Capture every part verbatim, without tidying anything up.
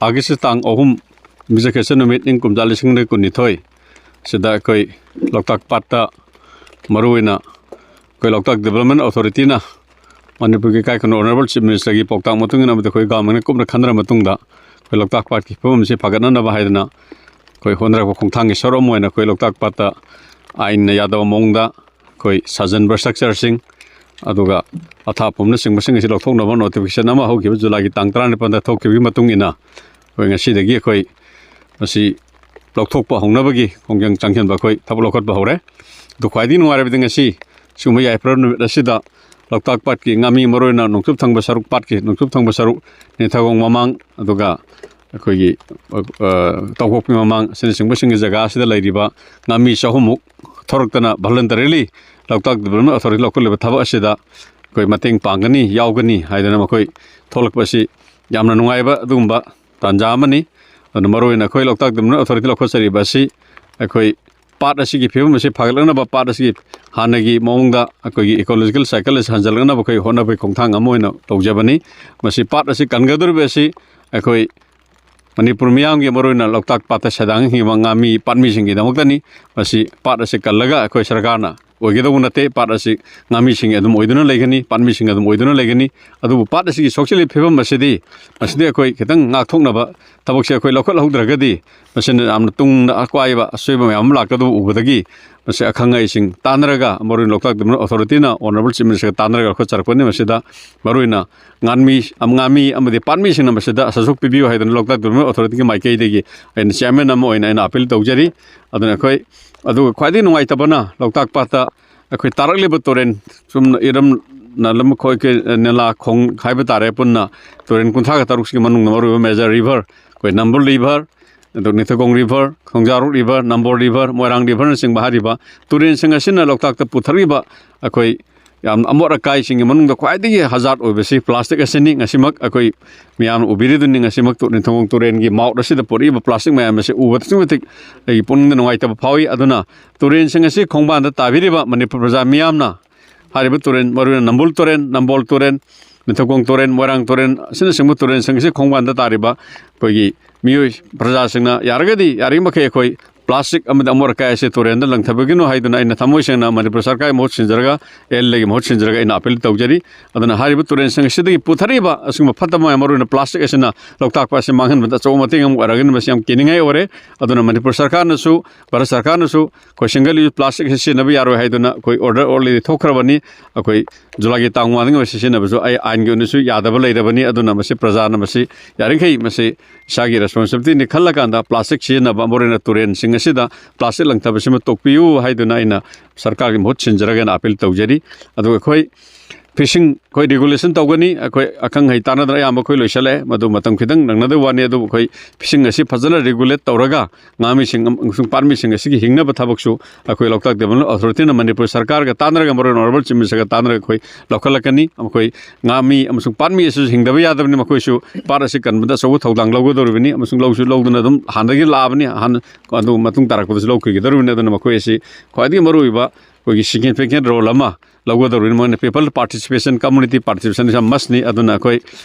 ꯑꯥꯒꯁ ꯇꯥꯡ ꯑꯍꯨꯝ, ꯌꯨꯝꯁꯀꯩꯁ ꯅꯨꯃꯤꯠ, ꯏꯪ ꯀꯨꯝꯖꯥ ꯂꯤꯁꯤꯡ ꯑꯅꯤ ꯀꯨꯟꯅꯤꯊꯣꯏ ꯁꯤꯗ ꯑꯩꯈꯣꯏ ꯂꯣꯛꯇꯥꯛ ꯄꯥꯠꯇ, ꯃꯔꯨꯑꯣꯏꯅ ꯑꯩꯈꯣꯏ ꯂꯣꯛꯇꯥꯛ ꯗꯤꯕꯦꯂꯞꯃꯦꯟ ꯑꯣꯊꯣꯔꯤꯇꯤꯅ ꯃꯅꯤꯄꯨꯔꯒꯤ ꯏꯀꯥꯏ ꯈꯨꯝꯅꯕ ꯑꯣꯅꯔꯦꯕꯜ ꯆꯤꯐ ꯃꯤꯅꯤꯁꯇꯔꯒꯤ ꯄꯥꯎꯇꯥꯛ ꯃꯇꯨꯡ ꯏꯟꯅ, ꯑꯃꯗꯤ ꯑꯩꯈꯣꯏ ꯒꯚꯔꯟꯃꯦꯟꯅ ꯀꯨꯞꯅ ꯈꯟꯅꯔ ꯃꯇꯨꯡꯗ, ꯑꯩꯈꯣꯏ ꯂꯣꯛꯇꯥꯛ ꯄꯥꯠꯀꯤ ꯐꯤꯕꯝ ꯑꯁꯤ ꯐꯒꯠꯅꯅꯕ ꯍꯥꯏꯗꯅ ꯑꯩꯈꯣꯏ ꯍꯣꯠꯅꯔꯛꯄ ꯈꯣꯡꯊꯥꯡꯒꯤ ꯁꯔꯨꯛ ꯑꯃ ꯑꯣꯏꯅ ꯑꯩꯈꯣꯏ ꯂꯣꯛꯇꯥꯛ ꯄꯥꯠꯇ ꯑꯥꯏꯟꯅ ꯌꯥꯗꯕ ꯃꯑꯣꯡꯗ ꯑꯩꯈꯣꯏ ꯁꯥꯖꯟꯕ ꯁ꯭ꯇ꯭ꯔꯛꯆꯔꯁꯤꯡ, ꯑꯗꯨꯒ ꯑꯊꯥꯞꯄꯝꯅꯆꯤꯡꯕꯁꯤꯡ ꯑꯁꯤ ꯂꯧꯊꯣꯛꯅꯕ ꯅꯣꯇꯤꯐꯤꯀꯦꯁꯟ ꯑꯃ ꯍꯧꯈꯤꯕ ꯖꯨꯂꯥꯏꯒꯤ ꯇꯥꯡ ꯇꯔꯥꯅꯤꯄꯥꯟꯗ ꯊꯣꯛꯈꯤꯕꯒꯤ ꯃꯇꯨꯡ ꯏꯟꯅ, ꯑꯩꯈꯣꯏ ꯉꯁꯤꯗꯒꯤ ꯑꯩꯈꯣꯏ ꯃꯁꯤ ꯂꯧꯊꯣꯛꯄ ꯍꯧꯅꯕꯒꯤ ꯈꯣꯡꯖꯪ ꯆꯪꯁꯤꯟꯕ ꯑꯩꯈꯣꯏ ꯊꯕꯛ ꯂꯧꯈꯠꯄ ꯍꯧꯔꯦ꯫ ꯑꯗꯨ ꯈ꯭ꯋꯥꯏꯗꯒꯤ ꯅꯨꯡꯉꯥꯏꯔꯕꯗꯤ, ꯉꯁꯤ ꯁꯤꯒꯨꯝꯕ ꯌꯥꯏꯐꯔꯕ ꯅꯨꯃꯤꯠ ꯑꯁꯤꯗ ꯂꯣꯛꯇꯥꯛ ꯄꯥꯠꯀꯤ ꯉꯥꯃꯤ, ꯃꯔꯨꯑꯣꯏꯅ ꯅꯣꯡꯆꯨꯞ ꯊꯪꯕ ꯁꯔꯨꯛ, ꯄꯥꯠꯀꯤ ꯅꯣꯡꯆꯨꯞ ꯊꯪꯕ ꯁꯔꯨꯛ, ꯅꯤꯡꯊꯧꯈꯣꯡ ꯃꯃꯥꯡ, ꯑꯗꯨꯒ ꯑꯩꯈꯣꯏꯒꯤ, ꯑ, ꯇꯧꯄꯣꯛꯄꯤ ꯃꯃꯥꯡ ꯑꯁꯤꯅꯆꯤꯡꯕꯁꯤꯡꯒꯤ ꯖꯒꯥ ꯑꯁꯤꯗ ꯂꯩꯔꯤꯕ ꯉꯥꯃꯤ ꯆꯍꯨꯝꯃꯨꯛ ꯊꯣꯔꯛꯇꯅ ꯚꯣꯂꯨꯟꯇꯔꯤꯂꯤ ꯂꯣꯛꯇꯥꯛ ꯗꯤꯕꯦꯂꯞꯃꯦꯟ ꯑꯣꯊꯣꯔꯤꯇꯤ ꯂꯧꯈꯠꯂꯤꯕ ꯊꯕꯛ ꯑꯁꯤꯗ ꯑꯩꯈꯣꯏ ꯃꯇꯦꯡ ꯄꯥꯡꯒꯅꯤ, ꯌꯥꯎꯒꯅꯤ ꯍꯥꯏꯗꯅ ꯃꯈꯣꯏ ꯊꯣꯛꯂꯛꯄ ꯑꯁꯤ ꯌꯥꯝꯅ ꯅꯨꯡꯉꯥꯏꯕ ꯑꯗꯨꯒꯨꯝꯕ ꯇꯥꯟꯖꯥ ꯑꯃꯅꯤ꯫ ꯑꯗꯨꯅ ꯃꯔꯨꯑꯣꯏꯅ ꯑꯩꯈꯣꯏ ꯂꯣꯛꯇꯥꯛ ꯗꯤꯕꯦꯂꯞꯃꯦꯟ ꯑꯣꯊꯣꯔꯤꯇꯤ ꯂꯧꯈꯠꯆꯔꯤꯕ ꯑꯁꯤ ꯑꯩꯈꯣꯏ ꯄꯥꯠ ꯑꯁꯤꯒꯤ ꯐꯤꯕꯝ ꯑꯁꯤ ꯐꯒꯠꯂꯛꯅꯕ, ꯄꯥꯠ ꯑꯁꯤꯒꯤ ꯍꯥꯟꯅꯒꯤ ꯃꯑꯣꯡꯗ ꯑꯩꯈꯣꯏꯒꯤ ꯏꯀꯣꯂꯣꯖꯤꯀꯦꯜ ꯁꯥꯏꯀꯜ ꯑꯁꯤ ꯍꯟꯖꯤꯜꯂꯛꯅꯕ ꯑꯩꯈꯣꯏ ꯍꯣꯠꯅꯕꯒꯤ ꯈꯣꯡꯊꯥꯡ ꯑꯃ ꯑꯣꯏꯅ ꯇꯧꯖꯕꯅꯤ꯫ ꯃꯁꯤ ꯄꯥꯠ ꯑꯁꯤ ꯀꯟꯒꯗꯧꯔꯤꯕ ꯑꯁꯤ ꯑꯩꯈꯣꯏ ꯃꯅꯤꯄꯨꯔ ꯃꯤꯌꯥꯝꯒꯤ, ꯃꯔꯨꯑꯣꯏꯅ ꯂꯣꯛꯇꯥꯛ ꯄꯥꯠꯇ ꯁꯦꯟꯗꯥꯡ ꯍꯤꯡꯉꯤꯕ ꯉꯥꯃꯤ ꯄꯥꯠꯃꯤꯁꯤꯡꯒꯤꯗꯃꯛꯇꯅꯤ꯫ ꯃꯁꯤ ꯄꯥꯠ ꯑꯁꯤ ꯀꯜꯂꯒ ꯑꯩꯈꯣꯏ ꯁꯔꯀꯥꯔꯅ ꯑꯣꯏꯒꯗꯧꯕ ꯅꯠꯇꯦ꯫ ꯄꯥꯠ ꯑꯁꯤ ꯉꯥꯃꯤꯁꯤꯡ ꯑꯗꯨꯝ ꯑꯣꯏꯗꯨꯅ ꯂꯩꯒꯅꯤ, ꯄꯥꯠꯃꯤꯁꯤꯡ ꯑꯗꯨꯝ ꯑꯣꯏꯗꯨꯅ ꯂꯩꯒꯅꯤ꯫ ꯑꯗꯨꯕꯨ ꯄꯥꯠ ꯑꯁꯤꯒꯤ ꯁꯣꯛꯆꯤꯜꯂꯤꯕ ꯐꯤꯕꯝ ꯑꯁꯤꯗꯤ, ꯃꯁꯤꯗꯤ ꯑꯩꯈꯣꯏ ꯈꯤꯇꯪ ꯉꯥꯛꯊꯣꯛꯅꯕ ꯊꯕꯛꯁꯦ ꯑꯩꯈꯣꯏ ꯂꯧꯈꯠꯍꯧꯗ꯭ꯔꯒꯗꯤ, ꯃꯁꯤꯅ ꯌꯥꯝꯅ ꯇꯨꯡꯗ ꯑꯀꯥꯏꯕ ꯑꯁꯣꯏꯕ ꯃꯌꯥꯝ ꯑꯃ ꯂꯥꯛꯀꯗꯕ ꯎꯕꯗꯒꯤ, ꯃꯁꯤ ꯑꯈꯪ ꯑꯍꯩꯁꯤꯡ ꯇꯥꯟꯅꯔꯒ, ꯃꯔꯨꯑꯣꯏꯅ ꯂꯣꯛꯇꯥꯛ ꯗꯤꯕꯦꯂꯞꯃꯦꯟ ꯑꯣꯊꯣꯔꯤꯇꯤꯅ ꯑꯣꯅꯔꯦꯕꯜ ꯆꯤꯐ ꯃꯤꯅꯤꯁꯇꯔꯒ ꯇꯥꯟꯅꯔꯒ ꯂꯧꯈꯠꯆꯔꯛꯄꯅꯤ꯫ ꯃꯁꯤꯗ ꯃꯔꯨꯑꯣꯏꯅ ꯉꯥꯃꯤ, ꯉꯥꯃꯤ ꯑꯃꯗꯤ ꯄꯥꯠꯃꯤꯁꯤꯡꯅ ꯃꯁꯤꯗ ꯁꯔꯨꯛ ꯄꯤꯕꯤꯌꯨ ꯍꯥꯏꯗꯅ ꯂꯣꯛꯇꯥꯛ ꯗꯤꯕꯦꯂꯞꯃꯦꯟ ꯑꯣꯊꯣꯔꯤꯇꯤꯒꯤ ꯃꯥꯏꯀꯩꯗꯒꯤ ꯑꯩꯅ ꯆꯤꯌꯥꯔꯃꯦꯟ ꯑꯃ ꯑꯣꯏꯅ ꯑꯩꯅ ꯑꯄꯤꯜ ꯇꯧꯖꯔꯤ꯫ ꯑꯗꯨꯅ ꯑꯩꯈꯣꯏ, ꯑꯗꯨꯒ ꯈ꯭ꯋꯥꯏꯗꯒꯤ ꯅꯨꯡꯉꯥꯏꯇꯕꯅ, ꯂꯣꯛꯇꯥꯛ ꯄꯥꯠꯇ ꯑꯩꯈꯣꯏ ꯇꯥꯔꯛꯂꯤꯕ ꯇꯨꯔꯦꯟ, ꯆꯨꯝꯅ ꯏꯔꯝ, ꯅꯂꯝ, ꯑꯩꯈꯣꯏꯒꯤ ꯅꯂꯥ ꯈꯣꯡ ꯍꯥꯏꯕ ꯇꯥꯔꯦ, ꯄꯨꯟꯅ ꯇꯨꯔꯦꯟ ꯀꯨꯟꯊ꯭ꯔꯥꯒ ꯇꯔꯨꯛꯁꯤꯒꯤ ꯃꯅꯨꯡꯗ ꯃꯔꯨꯑꯣꯏꯕ ꯃꯦꯖꯔ ꯔꯤꯚꯔ ꯑꯩꯈꯣꯏ ꯅꯝꯕꯨꯜ ꯔꯤꯚꯔ, ꯑꯗꯨ ꯅꯤꯡꯊꯧꯈꯣꯡ ꯔꯤꯚꯔ, ꯈꯣꯡꯖꯥꯔꯣꯛ ꯔꯤꯚꯔ, ꯅꯝꯕꯣꯜ ꯔꯤꯚꯔ, ꯃꯣꯏꯔꯥꯡ ꯔꯤꯚꯔꯅꯆꯤꯡꯕ ꯍꯥꯏꯔꯤꯕ ꯇꯨꯔꯦꯜꯁꯤꯡ ꯑꯁꯤꯅ ꯂꯣꯛꯇꯥꯛꯇ ꯄꯨꯊꯔꯛꯂꯤꯕ ꯑꯩꯈꯣꯏ ꯌꯥꯝ ꯑꯃꯣꯠ ꯑꯀꯥꯏꯁꯤꯡꯒꯤ ꯃꯅꯨꯡꯗ ꯈ꯭ꯋꯥꯏꯗꯒꯤ ꯍꯖꯥꯔꯠ ꯑꯣꯏꯕꯁꯤ ꯄ꯭ꯂꯥꯁꯇꯤꯛ ꯑꯁꯤꯅꯤ꯫ ꯉꯁꯤꯃꯛ ꯑꯩꯈꯣꯏ ꯃꯤꯌꯥꯝꯅ ꯎꯕꯤꯔꯤꯗꯨꯅꯤ, ꯉꯁꯤꯃꯛ ꯇꯨ-, ꯅꯤꯡꯊꯧꯈꯣꯡ ꯇꯨꯔꯦꯜꯒꯤ ꯃꯥꯎꯠ ꯑꯁꯤꯗ ꯄꯨꯔꯛꯏꯕ ꯄ꯭ꯂꯥꯁꯇꯤꯛ ꯃꯌꯥꯝ ꯑꯁꯤ ꯎꯕꯗ ꯑꯁꯨꯛꯀꯤ ꯃꯇꯤꯛ ꯑꯩꯒꯤ ꯄꯨꯛꯅꯤꯡꯗ ꯅꯨꯡꯉꯥꯏꯇꯕ ꯐꯥꯎꯏ꯫ ꯑꯗꯨꯅ ꯇꯨꯔꯦꯜꯁꯤꯡ ꯑꯁꯤ ꯈꯣꯡꯕꯥꯟꯗ ꯇꯥꯕꯤꯔꯤꯕ ꯃꯅꯤꯄꯨꯔ ꯄ꯭ꯔꯖꯥ ꯃꯤꯌꯥꯝꯅ ꯍꯥꯏꯔꯤꯕ ꯇꯨꯔꯦꯜ, ꯃꯔꯨꯑꯣꯏꯅ ꯅꯝꯕꯨꯜ ꯇꯨꯔꯦꯜ, ꯅꯝꯕꯣꯜ ꯇꯨꯔꯦꯜ, ꯅꯤꯡꯊꯧꯈꯣꯡ ꯇꯨꯔꯦꯜ, ꯃꯣꯏꯔꯥꯡ ꯇꯨꯔꯦꯜ ꯑꯁꯤꯅꯆꯤꯡꯕ ꯇꯨꯔꯦꯜꯁꯤꯡ ꯑꯁꯤ ꯈꯣꯡꯕꯥꯟꯗ ꯇꯥꯔꯤꯕ ꯑꯩꯈꯣꯏꯒꯤ ꯃꯤꯑꯣꯏ ꯄ꯭ꯔꯖꯥꯁꯤꯡꯅ ꯌꯥꯔꯒꯗꯤ, ꯌꯥꯔꯤꯕꯃꯈꯩ ꯑꯩꯈꯣꯏ ꯄ꯭ꯂꯥꯁꯇꯤꯛ ꯑꯃꯗꯤ ꯑꯃꯣꯠ ꯑꯀꯥꯏ ꯑꯁꯤ ꯇꯨꯔꯦꯜꯗ ꯂꯪꯊꯕꯤꯒꯅꯨ ꯍꯥꯏꯗꯨꯅ ꯑꯩꯅ ꯊꯃꯣꯏ ꯁꯦꯡꯅ ꯃꯅꯤꯄꯨꯔ ꯁꯔꯀꯥꯔꯒꯤ ꯃꯍꯨꯠ ꯁꯤꯟꯖꯔꯒ, ꯑꯦꯜ ꯑꯦꯒꯤ ꯃꯍꯨꯠ ꯁꯤꯟꯖꯔꯒ ꯑꯩꯅ ꯑꯥꯄꯤꯜ ꯇꯧꯖꯔꯤ꯫ ꯑꯗꯨꯅ ꯍꯥꯏꯔꯤꯕ ꯇꯨꯔꯦꯜꯁꯤꯡ ꯑꯁꯤꯗꯒꯤ ꯄꯨꯊꯔꯛꯏꯕ ꯑꯁꯤꯒꯨꯝꯕ ꯐꯠꯇꯕ ꯃꯌꯥꯝ, ꯃꯔꯨꯑꯣꯏꯅ ꯄ꯭ꯂꯥꯁꯇꯤꯛ ꯑꯁꯤꯅ ꯂꯣꯛꯇꯥꯛ ꯄꯥꯠ ꯑꯁꯤ ꯃꯥꯡꯍꯟꯕꯗ ꯑꯆꯧꯕ ꯃꯇꯦꯡ ꯑꯃ ꯑꯣꯏꯔꯒꯅꯤ꯫ ꯃꯁꯤ ꯌꯥꯝ ꯀꯤꯅꯤꯡꯉꯥꯏ ꯑꯣꯏꯔꯦ꯫ ꯑꯗꯨꯅ ꯃꯅꯤꯄꯨꯔ ꯁꯔꯀꯥꯔꯅꯁꯨ, ꯚꯥꯔꯠ ꯁꯔꯀꯥꯔꯅꯁꯨ ꯑꯩꯈꯣꯏ ꯁꯤꯡꯒꯜ ꯌꯨꯁ ꯄ꯭ꯂꯥꯁꯇꯤꯛ ꯑꯁꯤ ꯁꯤꯖꯤꯟꯅꯕ ꯌꯥꯔꯣꯏ ꯍꯥꯏꯗꯨꯅ ꯑꯩꯈꯣꯏ ꯑꯣꯔꯗꯔ ꯑꯣꯜꯔꯦꯗꯤ ꯊꯣꯛꯈ꯭ꯔꯕꯅꯤ꯫ ꯑꯩꯈꯣꯏ ꯖꯨꯂꯥꯏꯒꯤ ꯇꯥꯡ ꯃꯉꯥꯗꯒꯤ ꯍꯧꯔꯒ ꯁꯤꯖꯤꯟꯅꯕꯁꯨ ꯑꯩ ꯑꯥꯏꯟꯒꯤ ꯑꯣꯏꯅꯁꯨ ꯌꯥꯗꯕ ꯂꯩꯔꯕꯅꯤ꯫ ꯑꯗꯨꯅ ꯃꯁꯤ ꯄ꯭ꯔꯖꯥꯅ ꯃꯁꯤ ꯌꯥꯔꯤꯈꯩ ꯃꯁꯤ ꯏꯁꯥꯒꯤ ꯔꯦꯁꯄꯣꯟꯁꯤꯕꯤꯂꯤꯇꯤꯅꯤ ꯈꯜꯂꯀꯥꯟꯗ ꯄ꯭ꯂꯥꯁꯇꯤꯛ ꯁꯤꯖꯤꯟꯅꯕ, ꯃꯔꯨꯑꯣꯏꯅ ꯇꯨꯔꯦꯜꯁꯤꯡ ꯑꯁꯤꯗ ꯄ꯭ꯂꯥꯁꯇꯤꯛ ꯂꯪꯊꯕꯁꯤꯃ ꯇꯣꯛꯄꯤꯌꯨ ꯍꯥꯏꯗꯨꯅ ꯑꯩꯅ ꯁꯔꯀꯥꯔꯒꯤ ꯃꯍꯨꯠ ꯁꯤꯟꯖꯔꯒꯦꯅ ꯑꯥꯄꯤꯜ ꯇꯧꯖꯔꯤ꯫ ꯑꯗꯨꯒ ꯑꯩꯈꯣꯏ ꯐꯤꯁꯤꯡ ꯑꯩꯈꯣꯏ ꯔꯤꯒꯨꯂꯦꯁꯟ ꯇꯧꯒꯅꯤ꯫ ꯑꯩꯈꯣꯏ ꯑꯈꯪ ꯑꯍꯩ ꯇꯥꯟꯅꯗꯅ ꯑꯌꯥꯝꯕ ꯑꯩꯈꯣꯏ ꯂꯣꯏꯁꯤꯜꯂꯛꯑꯦ꯫ ꯃꯗꯨ ꯃꯇꯝ ꯈꯤꯇꯪ ꯅꯪꯅꯗꯕ ꯋꯥꯅꯤ꯫ ꯑꯗꯨꯕꯨ ꯑꯩꯈꯣꯏ ꯐꯤꯁꯤꯡ ꯑꯁꯤ ꯐꯖꯅ ꯔꯤꯒꯨꯂꯦꯠ ꯇꯧꯔꯒ ꯉꯥꯃꯤꯁꯤꯡ ꯑꯃꯁꯨꯡ ꯄꯥꯠꯃꯤꯁꯤꯡ ꯑꯁꯤꯒꯤ ꯍꯤꯡꯅꯕ ꯊꯕꯛꯁꯨ ꯑꯩꯈꯣꯏ ꯂꯣꯛꯇꯥꯛ ꯗꯦꯕꯂꯞꯃꯦꯟ ꯑꯣꯊꯣꯔꯤꯇꯤꯅ ꯃꯅꯤꯄꯨꯔ ꯁꯔꯀꯥꯔꯒ ꯇꯥꯟꯅꯔꯒ, ꯃꯔꯨꯑꯣꯏꯅ ꯑꯣꯅꯔꯦꯕꯜ ꯆꯤꯐ ꯃꯤꯅꯤꯁꯇꯔꯒ ꯇꯥꯟꯅꯔꯒ ꯑꯩꯈꯣꯏ ꯂꯧꯈꯠꯂꯛꯀꯅꯤ꯫ ꯑꯩꯈꯣꯏ ꯉꯥꯃꯤ ꯑꯃꯁꯨꯡ ꯄꯥꯠꯃꯤ ꯑꯁꯤꯁꯨ ꯍꯤꯡꯗꯕ ꯌꯥꯗꯕꯅꯤ꯫ ꯃꯈꯣꯏꯁꯨ ꯄꯥꯠ ꯑꯁꯤ ꯀꯟꯕꯗ ꯑꯆꯧꯕ ꯊꯧꯗꯥꯡ ꯂꯧꯒꯗꯧꯔꯤꯕꯅꯤ ꯑꯃꯁꯨꯡ ꯂꯧꯁꯨ ꯂꯧꯗꯨꯅ ꯑꯗꯨꯝ ꯍꯥꯟꯅꯗꯒꯤ ꯂꯥꯛꯑꯕꯅꯤ꯫ ꯍꯥꯟꯅ ꯑꯗꯨ ꯃꯇꯨꯡ ꯇꯥꯔꯛꯄꯗꯁꯨ ꯂꯧꯈꯤꯒꯗꯧꯔꯤꯕꯅꯤ꯫ ꯑꯗꯨꯅ ꯃꯈꯣꯏ ꯑꯁꯤ ꯈ꯭ꯋꯥꯏꯗꯒꯤ ꯃꯔꯨꯑꯣꯏꯕ ꯑꯩꯈꯣꯏꯒꯤ ꯁꯤꯒꯅꯤꯐꯤꯀꯦꯟ ꯔꯣꯜ ꯑꯃ ꯂꯧꯒꯗꯧꯔꯤꯕꯅꯤ꯫ ꯃꯣꯏꯅ ꯄꯤꯄꯜ ꯄꯥꯔꯇꯤꯁꯤꯄꯦꯁꯟ, ꯀꯝꯃꯨꯅꯤꯇꯤ ꯄꯥꯔꯇꯤꯁꯤꯄꯦꯁꯟ ꯌꯥꯝ ꯃꯁꯅꯤ꯫ ꯑꯗꯨꯅ ꯑꯩꯈꯣꯏ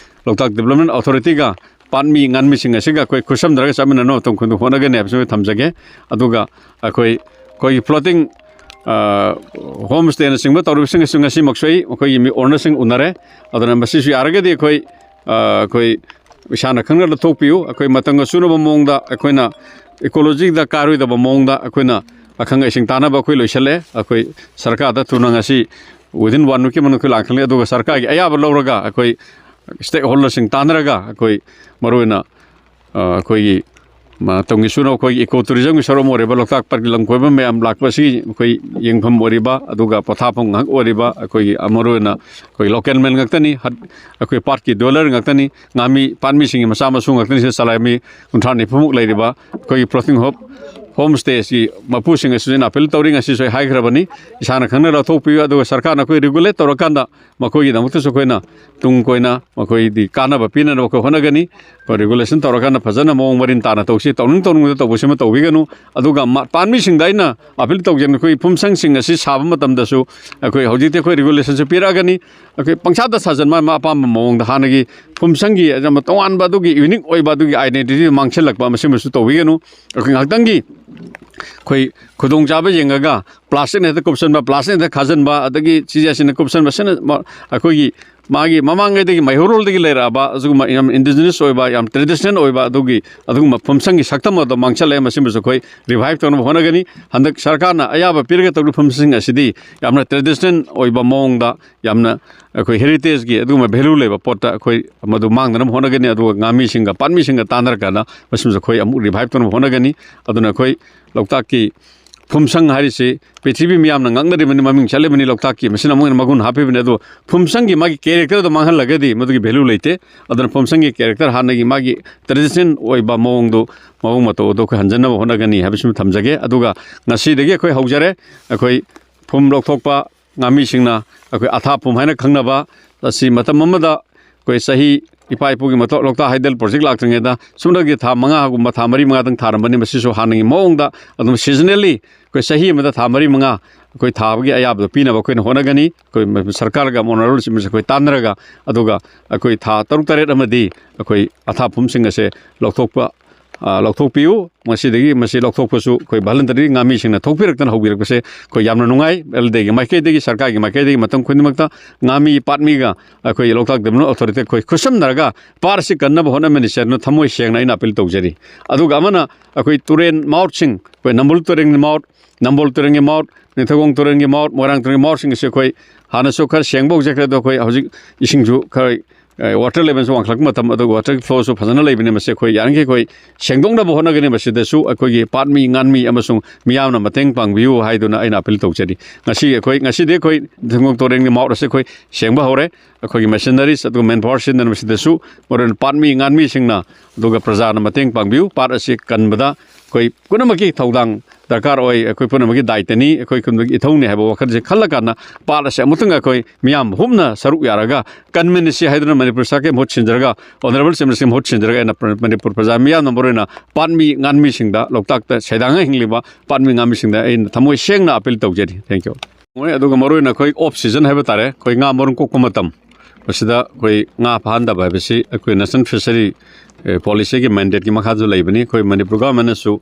ꯂꯣꯛꯇꯥꯛ ꯗꯦꯕꯂꯞꯃꯦꯟ ꯑꯣꯊꯣꯔꯤꯇꯤꯒ ꯄꯥꯠꯃꯤ ꯉꯥꯃꯤꯁꯤꯡ ꯑꯁꯤꯒ ꯑꯩꯈꯣꯏ ꯈꯨꯠꯁꯝꯅꯔꯒ ꯆꯠꯃꯤꯟꯅꯅꯕ ꯑꯗꯨꯝ ꯑꯩꯈꯣꯏ ꯍꯣꯠꯅꯒꯅꯤ ꯍꯥꯏꯕꯁꯤ ꯑꯩ ꯊꯝꯖꯒꯦ꯫ ꯑꯗꯨꯒ ꯑꯩꯈꯣꯏ, ꯑꯩꯈꯣꯏꯒꯤ ꯐ꯭ꯂꯣꯇꯤꯡ, ꯑ, ꯍꯣꯝ ꯁ꯭ꯇꯦꯅꯆꯤꯡꯕ ꯇꯧꯔꯤꯕꯁꯤꯡ ꯑꯁꯤ ꯉꯁꯤꯃꯛꯁꯨ ꯑꯩ ꯑꯩꯈꯣꯏꯒꯤ ꯃꯤ ꯑꯣꯅꯔꯁꯤꯡ ꯎꯅꯔꯦ꯫ ꯑꯗꯨꯅ ꯃꯁꯤꯁꯨ ꯌꯥꯔꯒꯗꯤ ꯑꯩꯈꯣꯏ, ꯑ, ꯑꯩꯈꯣꯏ ꯏꯁꯥꯅ ꯈꯪꯅ ꯂꯧꯊꯣꯛꯄꯤꯌꯨ꯫ ꯑꯩꯈꯣꯏ ꯃꯇꯝꯒ ꯆꯨꯅꯕ ꯃꯑꯣꯡꯗ, ꯑꯩꯈꯣꯏꯅ ꯏꯀꯣꯂꯣꯖꯤꯗ ꯀꯥꯏꯔꯣꯏꯗꯕ ꯃꯑꯣꯡꯗ ꯑꯩꯈꯣꯏꯅ ꯑꯈꯪ ꯑꯍꯩꯁꯤꯡ ꯇꯥꯟꯅꯕ ꯑꯩꯈꯣꯏ ꯂꯣꯏꯁꯤꯜꯂꯦ꯫ ꯑꯩꯈꯣꯏ ꯁꯔꯀꯥꯔꯗ ꯊꯨꯅ ꯉꯁꯤ within one weekꯀꯤ ꯃꯅꯨꯡꯗ ꯑꯩꯈꯣꯏ ꯂꯥꯛꯈꯜꯂꯤ꯫ ꯑꯗꯨꯒ ꯁꯔꯀꯥꯔꯒꯤ ꯑꯌꯥꯕ ꯂꯧꯔꯒ ꯑꯩꯈꯣꯏ ꯁ꯭ꯇꯦꯛ ꯍꯣꯜꯗꯔꯁꯤꯡ ꯇꯥꯟꯅꯔꯒ ꯑꯩꯈꯣꯏ ꯃꯔꯨꯑꯣꯏꯅ, ꯑ, ꯑꯩꯈꯣꯏꯒꯤ ꯃꯇꯝꯒꯤ ꯁꯨꯅ ꯑꯩꯈꯣꯏꯒꯤ ꯏꯀꯣ ꯇꯨꯔꯤꯖꯝꯒꯤ ꯁꯔꯨꯛ ꯑꯃ ꯑꯣꯏꯔꯤꯕ ꯂꯣꯛꯇꯥꯛ ꯄꯥꯠꯀꯤ ꯂꯝ ꯀꯣꯏꯕ ꯃꯌꯥꯝ ꯂꯥꯛꯄ ꯑꯁꯤ ꯑꯩꯈꯣꯏ ꯌꯦꯡꯐꯝ ꯑꯣꯏꯔꯤꯕ, ꯑꯗꯨꯒ ꯄꯣꯊꯥꯐꯝ ꯉꯥꯏꯍꯥꯛ ꯑꯣꯏꯔꯤꯕ ꯑꯩꯈꯣꯏꯒꯤ ꯃꯔꯨꯑꯣꯏꯅ ꯑꯩꯈꯣꯏ ꯂꯣꯀꯦꯜ ꯃꯦꯟ ꯉꯥꯛꯇꯅꯤ꯫ ꯍꯠ-, ꯑꯩꯈꯣꯏ ꯄꯥꯠꯀꯤ ꯗ꯭ꯋꯦꯂꯔ ꯉꯥꯛꯇꯅꯤ, ꯉꯥꯃꯤ ꯄꯥꯠꯃꯤꯁꯤꯡꯒꯤ ꯃꯆꯥ ꯃꯁꯨ ꯉꯥꯛꯇꯅꯤ꯫ ꯁꯤꯗ ꯆꯂꯥꯏꯃꯤ ꯀꯨꯟꯊ꯭ꯔꯥ ꯅꯤꯐꯨꯃꯨꯛ ꯂꯩꯔꯤꯕ ꯑꯩꯈꯣꯏꯒꯤ ꯐ꯭ꯂꯣꯇꯤꯡ ꯍꯣꯞ ꯍꯣꯝ ꯁ꯭ꯇꯦꯁꯤ ꯃꯄꯨꯁꯤꯡ ꯑꯁꯤꯁꯨ ꯑꯩꯅ ꯑꯄꯤꯜ ꯇꯧꯔꯤ꯫ ꯉꯁꯤꯁꯨ ꯑꯩ ꯍꯥꯏꯈ꯭ꯔꯕꯅꯤ, ꯏꯁꯥꯅ ꯈꯪꯅ ꯂꯧꯊꯣꯛꯄꯤꯌꯨ, ꯑꯗꯨꯒ ꯁꯔꯀꯥꯔꯅ ꯑꯩꯈꯣꯏ ꯔꯤꯒꯨꯂꯦꯠ ꯇꯧꯔꯀꯥꯟꯗ ꯃꯈꯣꯏꯒꯤꯗꯃꯛꯇꯁꯨ ꯑꯩꯈꯣꯏꯅ ꯇꯨꯡ ꯀꯣꯏꯅ ꯃꯈꯣꯏꯗꯤ ꯀꯥꯟꯅꯕ ꯄꯤꯅꯅꯕ ꯑꯩꯈꯣꯏ ꯍꯣꯠꯅꯒꯅꯤ꯫ ꯑꯩꯈꯣꯏ ꯔꯤꯒꯨꯂꯦꯁꯟ ꯇꯧꯔꯀꯥꯟꯗ ꯐꯖꯅ ꯃꯑꯣꯡ ꯃꯔꯤꯟ ꯇꯥꯅ ꯇꯧꯁꯤ꯫ ꯇꯧꯅꯤꯡ ꯇꯧꯅꯤꯡꯕꯗ ꯇꯧꯕꯁꯤꯃ ꯇꯧꯕꯤꯒꯅꯨ꯫ ꯑꯗꯨꯒ ꯃ-, ꯄꯥꯟꯃꯤꯁꯤꯡꯗ ꯑꯩꯅ ꯑꯄꯤꯜ ꯇꯧꯖꯒꯅꯤ, ꯑꯩꯈꯣꯏ ꯐꯨꯝꯁꯪꯁꯤꯡ ꯑꯁꯤ ꯁꯥꯕ ꯃꯇꯝꯗꯁꯨ ꯑꯩꯈꯣꯏ ꯍꯧꯖꯤꯛꯇꯤ ꯑꯩꯈꯣꯏ ꯔꯤꯒꯨꯂꯦꯁꯟꯁꯨ ꯄꯤꯔꯛꯑꯒꯅꯤ꯫ ꯑꯩꯈꯣꯏ ꯄꯪꯁꯥꯗ ꯁꯥꯖꯟꯕ, ꯃꯥ ꯑꯄꯥꯝꯕ ꯃꯑꯣꯡꯗ ꯍꯥꯟꯅꯒꯤ ꯐꯨꯝꯁꯪꯒꯤ ꯑꯗꯨꯝ ꯇꯣꯉꯥꯟꯕ ꯑꯗꯨꯒꯤ ꯌꯨꯅꯤꯛ ꯑꯣꯏꯕ ꯑꯗꯨꯒꯤ ꯑꯥꯏꯗꯦꯟꯇꯤꯇꯤ ꯃꯥꯡꯁꯤꯜꯂꯛꯄ, ꯃꯁꯤꯃꯁꯨ ꯇꯧꯕꯤꯒꯅꯨ꯫ ꯑꯩꯈꯣꯏ ꯉꯥꯏꯍꯥꯛꯇꯪꯒꯤ ꯑꯩꯈꯣꯏ ꯈꯨꯗꯣꯡꯆꯥꯕ ꯌꯦꯡꯉꯒ ꯄ꯭ꯂꯥꯁꯇꯤꯛꯅ ꯍꯦꯛꯇ ꯀꯨꯞꯁꯟꯕ, ꯄ꯭ꯂꯥꯁꯇꯤꯛꯅ ꯍꯦꯛꯇ ꯈꯥꯖꯤꯟꯕ, ꯑꯗꯒꯤ ꯆꯤꯖꯦꯠꯁꯤꯅ ꯀꯨꯞꯁꯟꯕ, ꯁꯤꯅ ꯃ-, ꯑꯩꯈꯣꯏꯒꯤ ꯃꯥꯒꯤ ꯃꯃꯥꯡꯉꯩꯗꯒꯤ ꯃꯩꯍꯧꯔꯣꯜꯗꯒꯤ ꯂꯩꯔꯛꯑꯕ ꯑꯗꯨꯒꯨꯝꯕ ꯌꯥꯝ ꯏꯟꯗꯤꯖꯤꯅꯁ ꯑꯣꯏꯕ, ꯌꯥꯝ ꯇ꯭ꯔꯦꯗꯤꯁꯅꯦꯜ ꯑꯣꯏꯕ ꯑꯗꯨꯒꯤ ꯑꯗꯨꯒꯨꯝꯕ ꯐꯨꯝꯁꯪꯒꯤ ꯁꯛꯇꯝ ꯑꯗꯣ ꯃꯥꯡꯁꯜꯂꯛꯑꯦ꯫ ꯃꯁꯤꯃꯁꯨ ꯑꯩꯈꯣꯏ ꯔꯤꯚꯥꯏꯚ ꯇꯧꯅꯕ ꯍꯣꯠꯅꯒꯅꯤ꯫ ꯍꯟꯗꯛ ꯁꯔꯀꯥꯔꯅ ꯑꯌꯥꯕ ꯄꯤꯔꯒ ꯇꯧꯔꯤꯕ ꯐꯨꯝꯁꯪꯁꯤꯡ ꯑꯁꯤꯗꯤ ꯌꯥꯝꯅ ꯇ꯭ꯔꯦꯗꯤꯁꯅꯦꯜ ꯑꯣꯏꯕ ꯃꯑꯣꯡꯗ, ꯌꯥꯝꯅ ꯑꯩꯈꯣꯏ ꯍꯦꯔꯤꯇꯦꯖꯀꯤ ꯑꯗꯨꯒꯨꯝꯕ ꯚꯦꯂꯨ ꯂꯩꯕ ꯄꯣꯠꯇ ꯑꯩꯈꯣꯏ ꯃꯗꯨ ꯃꯥꯡꯗꯅꯕ ꯍꯣꯠꯅꯒꯅꯤ꯫ ꯑꯗꯨꯒ ꯉꯥꯃꯤꯁꯤꯡꯒ ꯄꯥꯠꯃꯤꯁꯤꯡꯒ ꯇꯥꯟꯅꯔꯀꯥꯟꯗ ꯃꯁꯤꯃꯁꯨ ꯑꯩꯈꯣꯏ ꯑꯃꯨꯛ ꯔꯤꯚꯥꯏꯚ ꯇꯧꯅꯕ ꯍꯣꯠꯅꯒꯅꯤ꯫ ꯑꯗꯨꯅ ꯑꯩꯈꯣꯏ ꯂꯣꯛꯇꯥꯛꯀꯤ ꯐꯨꯝꯁꯪ ꯍꯥꯏꯔꯤꯁꯤ ꯄ꯭ꯔꯤꯊꯤꯕꯤ ꯃꯤꯌꯥꯝꯅ ꯉꯥꯡꯅꯔꯤꯕꯅꯤ, ꯃꯃꯤꯡ ꯆꯠꯂꯤꯕꯅꯤ, ꯂꯣꯛꯇꯥꯛꯀꯤ꯫ ꯃꯁꯤꯅ ꯑꯃꯨꯛ ꯍꯦꯟꯅ ꯃꯒꯨꯟ ꯍꯥꯞꯄꯤꯕꯅꯤ꯫ ꯑꯗꯣ ꯐꯨꯝꯁꯪꯒꯤ ꯃꯥꯒꯤ ꯀꯦꯔꯦꯛꯇꯔꯗꯣ ꯃꯥꯡꯍꯜꯂꯒꯗꯤ ꯃꯗꯨꯒꯤ ꯚꯦꯂꯨ ꯂꯩꯇꯦ꯫ ꯑꯗꯨꯅ ꯐꯨꯝꯁꯪꯒꯤ ꯀꯦꯔꯦꯛꯇꯔ ꯍꯥꯟꯅꯒꯤ ꯃꯥꯒꯤ ꯇ꯭ꯔꯦꯗꯤꯁꯅꯦꯜ ꯑꯣꯏꯕ ꯃꯑꯣꯡꯗꯨ ꯃꯑꯣꯡ ꯃꯇꯧ ꯑꯗꯨ ꯑꯩꯈꯣꯏ ꯍꯟꯖꯟꯅꯕ ꯍꯣꯠꯅꯒꯅꯤ ꯍꯥꯏꯕꯁꯤꯃ ꯊꯝꯖꯒꯦ꯫ ꯑꯗꯨꯒ ꯉꯁꯤꯗꯒꯤ ꯑꯩꯈꯣꯏ ꯍꯧꯖꯔꯦ꯫ ꯑꯩꯈꯣꯏ ꯐꯨꯝ ꯂꯧꯊꯣꯛꯄ, ꯉꯥꯃꯤꯁꯤꯡꯅ ꯑꯩꯈꯣꯏ ꯑꯊꯥ ꯐꯨꯝ ꯍꯥꯏꯅ ꯈꯪꯅꯕ ꯑꯁꯤ ꯃꯇꯝ ꯑꯃꯗ ꯑꯩꯈꯣꯏ ꯆꯍꯤ ꯏꯄꯥ ꯏꯄꯨꯒꯤ ꯃꯇꯧ ꯂꯣꯛꯇꯥꯛ ꯍꯥꯏꯗꯦꯜ ꯄ꯭ꯔꯣꯖꯦꯛ ꯂꯥꯛꯇ꯭ꯔꯤꯉꯩꯗ ꯁꯨꯞꯅꯒꯤ ꯊꯥ ꯃꯉꯥꯒꯨꯝꯕ, ꯊꯥ ꯃꯔꯤ ꯃꯉꯥꯗꯪ ꯊꯥꯔꯝꯕꯅꯤ꯫ ꯃꯁꯤꯁꯨ ꯍꯥꯟꯅꯒꯤ ꯃꯑꯣꯡꯗ ꯑꯗꯨꯝ ꯁꯤꯖꯅꯦꯜꯂꯤ ꯑꯩꯈꯣꯏ ꯆꯍꯤ ꯑꯃꯗ ꯊꯥ ꯃꯔꯤ ꯃꯉꯥ ꯑꯩꯈꯣꯏ ꯊꯥꯕꯒꯤ ꯑꯌꯥꯕꯗꯣ ꯄꯤꯅꯕ ꯑꯩꯈꯣꯏꯅ ꯍꯣꯠꯅꯒꯅꯤ꯫ ꯑꯩꯈꯣꯏ ꯁꯔꯀꯥꯔꯒ ꯑꯣꯅꯔꯦꯕꯜꯁꯤꯡ ꯑꯩꯈꯣꯏ ꯇꯥꯟꯅꯔꯒ, ꯑꯗꯨꯒ ꯑꯩꯈꯣꯏ ꯊꯥ ꯇꯔꯨꯛ ꯇꯔꯦꯠ ꯑꯃꯗꯤ ꯑꯩꯈꯣꯏ ꯑꯊꯥ ꯐꯨꯝꯁꯤꯡ ꯑꯁꯦ ꯂꯧꯊꯣꯛꯄ, ꯑ, ꯂꯧꯊꯣꯛꯄꯤꯌꯨ꯫ ꯃꯁꯤꯗꯒꯤ ꯃꯁꯤ ꯂꯧꯊꯣꯛꯄꯁꯨ ꯑꯩꯈꯣꯏ ꯚꯣꯂꯟꯇꯔꯤ ꯉꯥꯃꯤꯁꯤꯡꯅ ꯊꯣꯛꯄꯤꯔꯛꯇꯅ ꯍꯧꯕꯤꯔꯛꯄꯁꯦ ꯑꯩꯈꯣꯏ ꯌꯥꯝꯅ ꯅꯨꯡꯉꯥꯏ꯫ ꯑꯦꯜ ꯗꯦꯒꯤ ꯃꯥꯏꯀꯩꯗꯒꯤ, ꯁꯔꯀꯥꯔꯒꯤ ꯃꯥꯏꯀꯩꯗꯒꯤ ꯃꯇꯝ ꯈꯨꯗꯤꯡꯃꯛꯇ ꯉꯥꯃꯤ ꯄꯥꯠꯃꯤꯒ ꯑꯩꯈꯣꯏ ꯂꯣꯛꯇꯥꯛ ꯗꯦꯕꯂꯞꯃꯦꯟ ꯑꯣꯊꯣꯔꯤꯇꯤ ꯑꯩꯈꯣꯏ ꯈꯨꯠꯁꯝꯅꯔꯒ ꯄꯥꯠ ꯑꯁꯤ ꯀꯟꯅꯕ ꯍꯣꯠꯅꯃꯤꯟꯅꯁꯦ ꯍꯥꯏꯗꯨꯅ ꯊꯃꯣꯏ ꯁꯦꯡꯅ ꯑꯩꯅ ꯑꯄꯤꯜ ꯇꯧꯖꯔꯤ꯫ ꯑꯗꯨꯒ ꯑꯃꯅ ꯑꯩꯈꯣꯏ ꯇꯨꯔꯦꯟ ꯃꯥꯎꯠꯁꯤꯡ, ꯑꯩꯈꯣꯏ ꯅꯝꯕꯨꯜ ꯇꯨꯔꯦꯟꯒꯤ ꯃꯥꯎꯠ, ꯅꯝꯕꯣꯜ ꯇꯨꯔꯦꯟꯒꯤ ꯃꯥꯎꯠ, ꯅꯤꯡꯊꯧꯈꯣꯡ ꯇꯨꯔꯦꯟꯒꯤ ꯃꯥꯎꯠ, ꯃꯣꯏꯔꯥꯡ ꯇꯨꯔꯦꯟꯒꯤ ꯃꯥꯎꯠꯁꯤꯡ ꯑꯁꯤ ꯑꯩꯈꯣꯏ ꯍꯥꯟꯅꯁꯨ ꯈꯔ ꯁꯦꯡꯕ ꯍꯧꯖꯈ꯭ꯔꯦ꯫ ꯑꯗꯣ ꯑꯩꯈꯣꯏ ꯍꯧꯖꯤꯛ ꯏꯁꯤꯡꯁꯨ ꯈꯔ ꯋꯥꯇꯔ ꯂꯦꯕꯦꯜꯁꯨ ꯋꯥꯡꯈꯠꯂꯛꯄ ꯃꯇꯝ, ꯑꯗꯨꯒ ꯋꯥꯇꯔ ꯐ꯭ꯂꯣꯁꯨ ꯐꯖꯅ ꯂꯩꯕꯅꯤ꯫ ꯃꯁꯤ ꯑꯩꯈꯣꯏ ꯌꯥꯔꯤꯈꯩ ꯑꯩꯈꯣꯏ ꯁꯦꯡꯗꯣꯛꯅꯕ ꯍꯣꯠꯅꯒꯅꯤ꯫ ꯃꯁꯤꯗꯁꯨ ꯑꯩꯈꯣꯏꯒꯤ ꯄꯥꯠꯃꯤ ꯉꯥꯟꯃꯤ ꯑꯃꯁꯨꯡ ꯃꯤꯌꯥꯝꯅ ꯃꯇꯦꯡ ꯄꯥꯡꯕꯤꯌꯨ ꯍꯥꯏꯗꯨꯅ ꯑꯩꯅ ꯑꯄꯤꯜ ꯇꯧꯖꯔꯤ꯫ ꯉꯁꯤ ꯑꯩꯈꯣꯏ, ꯉꯁꯤꯗꯤ ꯑꯩꯈꯣꯏ ꯊꯤꯡꯒꯣꯡ ꯇꯨꯔꯦꯜꯒꯤ ꯃꯥꯎꯠ ꯑꯁꯤ ꯑꯩꯈꯣꯏ ꯁꯦꯡꯕ ꯍꯧꯔꯦ꯫ ꯑꯩꯈꯣꯏꯒꯤ ꯃꯦꯁꯤꯅꯔꯤꯁ ꯑꯗꯨꯒ ꯃꯦꯟ ꯄꯥꯋꯔ ꯁꯤꯖꯤꯟꯅꯗꯨꯅ ꯃꯁꯤꯗꯁꯨ ꯃꯔꯨꯑꯣꯏꯅ ꯄꯥꯠꯃꯤ ꯉꯥꯟꯃꯤꯁꯤꯡꯅ ꯑꯗꯨꯒ ꯄ꯭ꯔꯖꯥꯅ ꯃꯇꯦꯡ ꯄꯥꯡꯕꯤꯌꯨ꯫ ꯄꯥꯠ ꯑꯁꯤ ꯀꯟꯕꯗ ꯑꯩꯈꯣꯏ ꯄꯨꯝꯅꯃꯛꯀꯤ ꯊꯧꯗꯥꯡ ꯗꯔꯀꯥꯔ ꯑꯣꯏ꯫ ꯑꯩꯈꯣꯏ ꯄꯨꯝꯅꯃꯛꯀꯤ ꯗꯥꯏꯇꯅꯤ, ꯑꯩꯈꯣꯏ ꯄꯨꯝꯅꯃꯛꯀꯤ ꯏꯊꯧꯅꯤ ꯍꯥꯏꯕ ꯋꯥꯈꯜꯁꯦ ꯈꯜꯂꯀꯥꯟꯗ ꯄꯥꯠ ꯑꯁꯤ ꯑꯃꯨꯛꯇꯪ ꯑꯩꯈꯣꯏ ꯃꯤꯌꯥꯝ ꯍꯨꯞꯅ ꯁꯔꯨꯛ ꯌꯥꯔꯒ ꯀꯟꯃꯤꯟꯅꯁꯤ ꯍꯥꯏꯗꯨꯅ ꯃꯅꯤꯄꯨꯔ ꯁꯔꯀꯥꯔꯒꯤ ꯃꯍꯨꯠ ꯁꯤꯟꯖꯔꯒ, ꯑꯣꯅꯔꯦꯕꯜ ꯆꯤꯐ ꯃꯤꯅꯤꯁꯇꯔꯒꯤ ꯃꯍꯨꯠ ꯁꯤꯟꯖꯔꯒ ꯑꯩꯅ ꯃꯅꯤꯄꯨꯔ ꯄ꯭ꯔꯖꯥ ꯃꯤꯌꯥꯝꯅ, ꯃꯔꯨꯑꯣꯏꯅ ꯄꯥꯠꯃꯤ ꯉꯥꯟꯃꯤꯁꯤꯡꯗ, ꯂꯣꯛꯇꯥꯛꯇ ꯁꯩꯗꯥꯡꯉ ꯍꯤꯡꯂꯤꯕ ꯄꯥꯠꯃꯤ ꯉꯥꯟꯃꯤꯁꯤꯡꯗ ꯑꯩꯅ ꯊꯃꯣꯏ ꯁꯦꯡꯅ ꯑꯄꯤꯜ ꯇꯧꯖꯔꯤ꯫ Thank you꯫ ꯍꯣꯏ, ꯑꯗꯨꯒ ꯃꯔꯨꯑꯣꯏꯅ ꯑꯩꯈꯣꯏ ꯑꯣꯐ ꯁꯤꯖꯟ ꯍꯥꯏꯕ ꯇꯥꯔꯦ, ꯑꯩꯈꯣꯏ ꯉꯥ ꯃꯔꯨꯝ ꯀꯣꯛꯄ ꯃꯇꯝ, ꯃꯁꯤꯗ ꯑꯩꯈꯣꯏ ꯉꯥ ꯐꯥꯍꯟꯗꯕ ꯍꯥꯏꯕꯁꯤ ꯑꯩꯈꯣꯏ ꯅꯦꯁꯅꯦꯜ ꯐꯤꯁꯔꯤ, ꯑꯦ, ꯄꯣꯂꯤꯁꯤꯒꯤ ꯃꯦꯟꯗꯦꯠꯀꯤ ꯃꯈꯥꯗꯁꯨ ꯂꯩꯕꯅꯤ꯫ ꯑꯩꯈꯣꯏ ꯃꯅꯤꯄꯨꯔ ꯒꯚꯔꯟꯃꯦꯟꯅꯁꯨ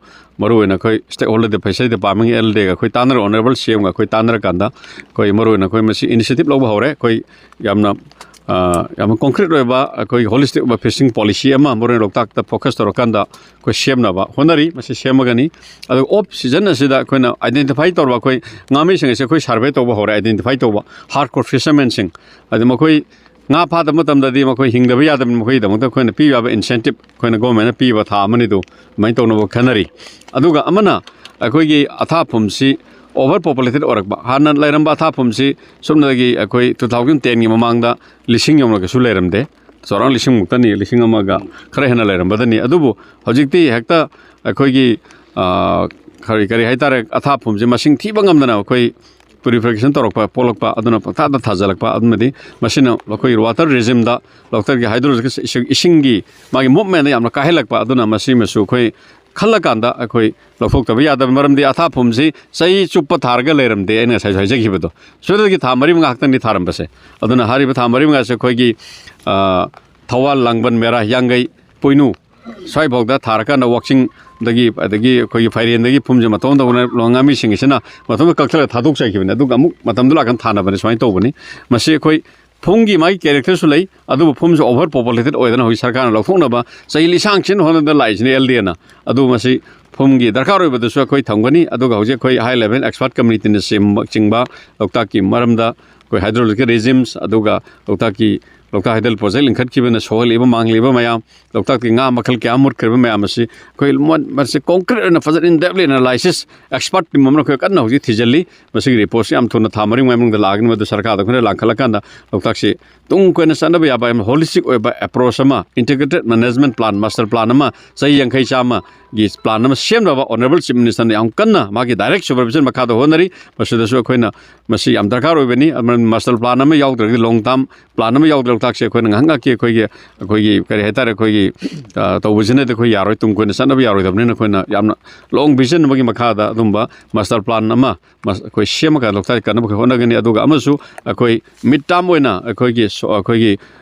ꯃꯔꯨꯑꯣꯏꯅ ꯑꯩꯈꯣꯏ ꯁ꯭ꯇꯦꯛ ꯍꯣꯜꯗꯔ, ꯐꯤꯁꯔꯤ ꯗꯤꯄꯥꯔꯠꯃꯦꯟꯒꯤ ꯑꯦꯜ ꯗꯤꯒ ꯑꯩꯈꯣꯏ ꯇꯥꯟꯅꯔ, ꯑꯣꯅꯔꯦꯕꯜ ꯁꯤ ꯑꯦꯝꯒ ꯑꯩꯈꯣꯏ ꯇꯥꯟꯅꯔꯀꯥꯟꯗ ꯑꯩꯈꯣꯏ ꯃꯔꯨꯑꯣꯏꯅ ꯑꯩꯈꯣꯏ ꯃꯁꯤ ꯏꯅꯤꯁꯤꯌꯦꯇꯤꯚ ꯂꯧꯕ ꯍꯧꯔꯦ꯫ ꯑꯩꯈꯣꯏ ꯌꯥꯝꯅ, ꯑ, ꯌꯥꯝꯅ ꯀꯣꯟꯀ꯭ꯔꯤꯠ ꯑꯣꯏꯕ ꯑꯩꯈꯣꯏ ꯍꯣꯂꯤꯁꯇꯤꯛ ꯑꯣꯏꯕ ꯐꯤꯁꯤꯡ ꯄꯣꯂꯤꯁꯤ ꯑꯃ ꯃꯔꯨꯑꯣꯏꯅ ꯂꯣꯛꯇꯥꯛꯇ ꯐꯣꯀꯁ ꯇꯧꯔꯀꯥꯟꯗ ꯑꯩꯈꯣꯏ ꯁꯦꯝꯅꯕ ꯍꯣꯠꯅꯔꯤ꯫ ꯃꯁꯤ ꯁꯦꯝꯃꯒꯅꯤ꯫ ꯑꯗꯨꯒ ꯑꯣꯐ ꯁꯤꯖꯟ ꯑꯁꯤꯗ ꯑꯩꯈꯣꯏꯅ ꯑꯥꯏꯗꯦꯟꯇꯤꯐꯥꯏ ꯇꯧꯔꯕ ꯑꯩꯈꯣꯏ ꯉꯥꯃꯤꯁꯤꯡ ꯑꯁꯤ ꯑꯩꯈꯣꯏ ꯁꯔꯚꯦ ꯇꯧꯕ ꯍꯧꯔꯦ, ꯑꯥꯏꯗꯦꯟꯇꯤꯐꯥꯏ ꯇꯧꯕ ꯍꯥꯔꯗ ꯀꯣꯔ ꯐꯤꯁꯔꯃꯦꯟꯁꯤꯡ꯫ ꯑꯗꯨ ꯃꯈꯣꯏ ꯉꯥ ꯐꯥꯗꯕ ꯃꯇꯝꯗꯗꯤ ꯃꯈꯣꯏ ꯍꯤꯡꯗꯕ ꯌꯥꯗꯕꯅꯤ꯫ ꯃꯈꯣꯏꯒꯤꯗꯃꯛꯇ ꯑꯩꯈꯣꯏꯅ ꯄꯤꯕ ꯌꯥꯕ ꯏꯟꯁꯦꯟꯇꯤꯞ ꯑꯩꯈꯣꯏꯅ ꯒꯣꯔꯃꯦꯟꯅ ꯄꯤꯕ ꯊꯥ ꯑꯃꯅꯤꯗꯨ ꯑꯗꯨꯃꯥꯏꯅ ꯇꯧꯅꯕ ꯈꯟꯅꯔꯤ꯫ ꯑꯗꯨꯒ ꯑꯃꯅ ꯑꯩꯈꯣꯏꯒꯤ ꯑꯊꯥꯐꯝꯁꯤ ꯑꯣꯚꯔ ꯄꯣꯄꯨꯂꯦꯇꯦꯠ ꯑꯣꯏꯔꯛꯄ꯫ ꯍꯥꯟꯅ ꯂꯩꯔꯝꯕ ꯑꯊꯥꯐꯝꯁꯤ ꯁꯨꯞꯅꯗꯒꯤ ꯑꯩꯈꯣꯏ ꯇꯨ ꯊꯥꯎꯖꯟ ꯇꯦꯟꯒꯤ ꯃꯃꯥꯡꯗ ꯂꯤꯁꯤꯡ ꯌꯧꯅ ꯀꯩꯁꯨ ꯂꯩꯔꯝꯗꯦ꯫ ꯆꯥꯎꯔꯥꯛꯅ ꯂꯤꯁꯤꯡ ꯃꯨꯛꯇꯅꯤ, ꯂꯤꯁꯤꯡ ꯑꯃꯒ ꯈꯔ ꯍꯦꯟꯅ ꯂꯩꯔꯝꯕꯗꯅꯤ꯫ ꯑꯗꯨꯕꯨ ꯍꯧꯖꯤꯛꯇꯤ ꯍꯦꯛꯇ ꯑꯩꯈꯣꯏꯒꯤ, ꯑ, ꯀꯔꯤ, ꯀꯔꯤ ꯍꯥꯏꯇꯥꯔꯦ, ꯑꯊꯥꯐꯝꯁꯦ ꯃꯁꯤꯡ ꯊꯤꯕ ꯉꯝꯗꯅ ꯑꯩꯈꯣꯏ ꯄ꯭ꯌꯨꯔꯤꯐꯤꯀꯦꯁꯟ ꯇꯧꯔꯛꯄ, ꯄꯣꯛꯂꯛꯄ, ꯑꯗꯨꯅ ꯄꯪꯊꯥꯗ ꯊꯥꯖꯜꯂꯛꯄ, ꯑꯗꯨꯅꯗꯤ ꯃꯁꯤꯅ ꯑꯩꯈꯣꯏ ꯋꯥꯇꯔ ꯔꯦꯖꯤꯝꯗ, ꯂꯣꯛꯇꯥꯛꯀꯤ ꯍꯥꯏꯗ꯭ꯔꯣꯂꯣꯖꯤꯀꯦꯜ ꯏꯁꯤꯡ, ꯏꯁꯤꯡꯒꯤ ꯃꯥꯒꯤ ꯃꯨꯞꯃꯦꯟꯗ ꯌꯥꯝꯅ ꯀꯥꯏꯍꯜꯂꯛꯄ꯫ ꯑꯗꯨꯅ ꯃꯁꯤꯃꯁꯨ ꯑꯩꯈꯣꯏ ꯈꯜꯂꯀꯥꯟꯗ ꯑꯩꯈꯣꯏ ꯂꯧꯊꯣꯛꯇꯕ ꯌꯥꯗꯕ, ꯃꯔꯝꯗꯤ ꯑꯊꯥꯐꯝꯁꯤ ꯆꯍꯤ ꯆꯨꯞꯄ ꯊꯥꯔꯒ ꯂꯩꯔꯝꯗꯦ꯫ ꯑꯩꯅ ꯉꯁꯥꯏꯁꯨ ꯍꯥꯏꯖꯈꯤꯕꯗꯣ, ꯁꯤꯗꯒꯤ ꯊꯥ ꯃꯔꯤ ꯃꯉꯥ ꯈꯛꯇꯪꯗꯤ ꯊꯥꯔꯝꯕꯁꯦ꯫ ꯑꯗꯨꯅ ꯍꯥꯏꯔꯤꯕ ꯊꯥ ꯃꯔꯤ ꯃꯉꯥꯁꯦ ꯑꯩꯈꯣꯏꯒꯤ, ꯑ, ꯊꯧꯕꯥꯜ, ꯂꯥꯡꯕꯟ, ꯃꯦꯔꯥ ꯍꯤꯌꯥꯡꯒꯩ, ꯄꯣꯏꯅꯨ ꯁ꯭ꯋꯥꯏꯐꯥꯎꯗ ꯊꯥꯔꯀꯥꯟꯗ ꯋꯥꯛꯆꯤꯡꯗꯒꯤ, ꯑꯗꯒꯤ ꯑꯩꯈꯣꯏꯒꯤ ꯐꯥꯏꯔꯦꯟꯗꯒꯤ ꯐꯨꯝꯁꯦ ꯃꯇꯣꯝꯗ ꯍꯧꯅ ꯉꯥꯃꯤꯁꯤꯡ ꯑꯁꯤꯅ ꯃꯇꯣꯝꯗ ꯀꯛꯊꯠꯂꯒ ꯊꯥꯗꯣꯛꯆꯈꯤꯕꯅꯤ꯫ ꯑꯗꯨꯒ ꯑꯃꯨꯛ ꯃꯇꯝꯗꯨ ꯂꯥꯛꯀꯥꯟꯗ ꯊꯥꯅꯕꯅꯤ꯫ ꯁꯨꯃꯥꯏꯅ ꯇꯧꯕꯅꯤ꯫ ꯃꯁꯤ ꯑꯩꯈꯣꯏ ꯐꯨꯝꯒꯤ ꯃꯥꯒꯤ ꯀꯦꯔꯦꯛꯇꯔꯁꯨ ꯂꯩ, ꯑꯗꯨꯕꯨ ꯐꯨꯝꯁꯨ ꯑꯣꯚꯔ ꯄꯣꯄꯨꯂꯦꯇꯦꯠ ꯑꯣꯏꯗꯅ ꯍꯧꯖꯤꯛ ꯁꯔꯀꯥꯔꯅ ꯂꯧꯊꯣꯛꯅꯕ ꯆꯍꯤ ꯂꯤꯁꯥꯡ ꯆꯤꯟ ꯍꯣꯠꯅꯗꯅ ꯂꯥꯛꯏꯁꯤꯅꯤ ꯑꯦꯜ ꯗꯤ ꯑꯦꯅ꯫ ꯑꯗꯨ ꯃꯁꯤ ꯐꯨꯝꯒꯤ ꯗꯔꯀꯥꯔ ꯑꯣꯏꯕꯗꯨꯁꯨ ꯑꯩꯈꯣꯏ ꯊꯝꯒꯅꯤ꯫ ꯑꯗꯨꯒ ꯍꯧꯖꯤꯛ ꯑꯩꯈꯣꯏ ꯍꯥꯏ ꯂꯦꯚꯦꯜ ꯑꯦꯛꯁꯄꯔꯠ ꯀꯃꯤꯇꯤꯅ ꯁꯦꯝꯕ ꯆꯤꯡꯕ ꯂꯣꯛꯇꯥꯛꯀꯤ ꯃꯔꯝꯗ ꯑꯩꯈꯣꯏ ꯍꯥꯏꯗ꯭ꯔꯣꯂꯣꯖꯤꯀꯦꯜ ꯔꯤꯖꯤꯝꯁ, ꯑꯗꯨꯒ ꯂꯣꯛꯇꯥꯛꯀꯤ ꯂꯣꯛꯇꯥꯛ ꯍꯥꯏꯗꯜ ꯄ꯭ꯔꯣꯖꯦꯛ ꯂꯤꯡꯈꯠꯈꯤꯕꯅ ꯁꯣꯛꯍꯜꯂꯤꯕ ꯃꯥꯡꯂꯤꯕ ꯃꯌꯥꯝ, ꯂꯣꯛꯇꯥꯛꯀꯤ ꯉꯥ ꯃꯈꯜ ꯀꯌꯥ ꯃꯨꯠꯈ꯭ꯔꯤꯕ ꯃꯌꯥꯝ ꯑꯁꯤ ꯑꯩꯈꯣꯏ ꯃꯣꯟ-, ꯃꯁꯤ concrete ꯑꯣꯏꯅ ꯐꯖꯅ in depth analysis, expert team ꯑꯃꯅ ꯑꯩꯈꯣꯏ ꯀꯟꯅ ꯍꯧꯖꯤꯛ ꯊꯤꯖꯤꯜꯂꯤ꯫ ꯃꯁꯤꯒꯤ ꯔꯤꯄꯣꯔꯠꯁꯤ ꯌꯥꯝ ꯊꯨꯅ ꯊꯥ ꯃꯔꯤ ꯃꯉꯥꯏ ꯃꯅꯨꯡꯗ ꯂꯥꯛꯑꯒꯅꯤ, ꯃꯗꯨ ꯁꯔꯀꯥꯔꯗ ꯑꯩꯈꯣꯏꯅ ꯂꯥꯡꯈꯠꯂꯀꯥꯟꯗ ꯂꯣꯛꯇꯥꯛꯁꯤ ꯇꯨꯡ ꯀꯣꯏꯅ ꯆꯠꯅꯕ ꯌꯥꯕ ꯌꯥꯝꯅ holistic ꯑꯣꯏꯕ approach ꯑꯃ, integrated management plan, master plan ꯑꯃ, ꯆꯍꯤ ꯌꯥꯡꯈꯩ ꯆꯥꯝꯃꯒꯤ plan ꯑꯃ ꯁꯦꯝꯅꯕ Honourable Chief Ministerꯅ ꯌꯥꯝ ꯀꯟꯅ ꯃꯥꯒꯤ direct supervision ꯃꯈꯥꯗ ꯍꯣꯠꯅꯔꯤ꯫ ꯃꯁꯤꯗꯁꯨ ꯑꯩꯈꯣꯏꯅ ꯃꯁꯤ ꯌꯥꯝ ꯗꯔꯀꯥꯔ ꯑꯣꯏꯕꯅꯤ꯫ ꯑꯗꯨꯅ master plan ꯑꯃ ꯌꯥꯎꯗ꯭ꯔꯒꯗꯤ, long term plan ꯑꯃ ꯌꯥꯎꯗ꯭ꯔꯒ ꯂꯣꯛꯇꯥꯛꯁꯦ ꯑꯩꯈꯣꯏꯅ ꯉꯥꯏꯍꯥꯛ ꯉꯥꯏꯍꯥꯛꯀꯤ ꯑꯩꯈꯣꯏꯒꯤ, ꯑꯩꯈꯣꯏꯒꯤ ꯀꯔꯤ ꯍꯥꯏꯇꯥꯔꯦ, ꯑꯩꯈꯣꯏꯒꯤ, ꯑ, ꯇꯧꯕꯁꯤꯅꯗꯤ ꯑꯩꯈꯣꯏ ꯌꯥꯔꯣꯏ, ꯇꯨꯡ ꯀꯣꯏꯅ ꯆꯠꯅꯕ ꯌꯥꯔꯣꯏꯗꯕꯅꯤꯅ ꯑꯩꯈꯣꯏꯅ ꯌꯥꯝꯅ long vision ꯑꯃꯒꯤ ꯃꯈꯥꯗ ꯑꯗꯨꯝꯕ master plan ꯑꯃ ꯃꯁ-, ꯑꯩꯈꯣꯏ ꯁꯦꯝꯃꯒ ꯂꯣꯛꯇꯥꯛ ꯀꯟꯅꯕ ꯑꯩꯈꯣꯏ ꯍꯣꯠꯅꯒꯅꯤ꯫ ꯑꯗꯨꯒ ꯑꯃꯁꯨ ꯑꯩꯈꯣꯏ mid term ꯑꯣꯏꯅ ꯑꯩꯈꯣꯏꯒꯤ ꯁꯣ-, ꯑꯩꯈꯣꯏꯒꯤ